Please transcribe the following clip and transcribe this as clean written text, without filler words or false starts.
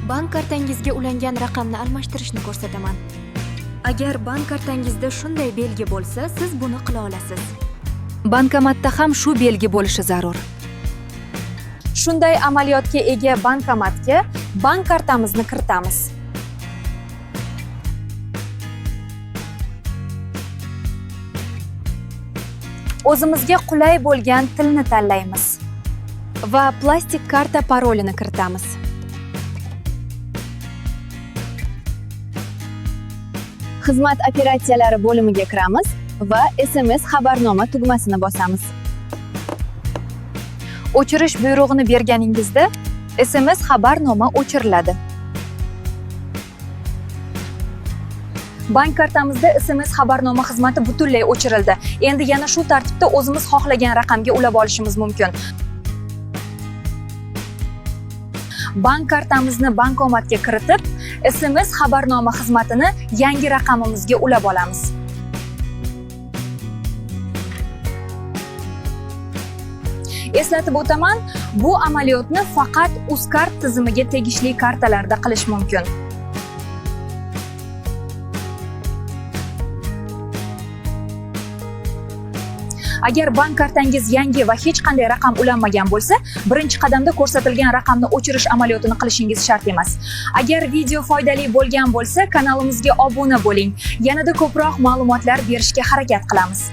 Bank kartangizga ulangan raqamni almashtirishni ko'rsataman. Agar bank kartangizda shunday belgi bo'lsa, siz buni qila olasiz. Bankomatda ham shu belgi bo'lishi zarur. Shunday amaliyotga ega bankomatga bank kartamizni kiritamiz. O'zimizga qulay bo'lgan tilni tanlaymiz va plastik karta parolini kiritamiz. Xizmat operatsiyalari bo'limiga kiramiz va SMS xabarnoma tugmasini bosamiz. O'chirish buyrug'ini berganingizda SMS xabarnoma o'chiriladi. Bank kartamizda SMS xabarnoma xizmati butunlay o'chirildi. Endi yana shu tartibda o'zimiz xohlagan raqamga ulab olishimiz mumkin. Bank kartamizni bankomatga kiritib, SMS xabarnoma xizmatini yangi raqamimizga ulab olamiz. Eslatib o'taman, bu amaliyotni faqat Uzcard tizimiga tegishli kartalarda qilish mumkin. Agar bank kartangiz yangi va hech qanday raqam ulanmagan bo'lsa, birinchi qadamda ko'rsatilgan raqamni o'chirish amaliyotini qilishingiz shart emas. Agar video foydali bo'lgan bo'lsa, kanalimizga obuna bo'ling. Yanada ko'proq ma'lumotlar berishga harakat qilamiz.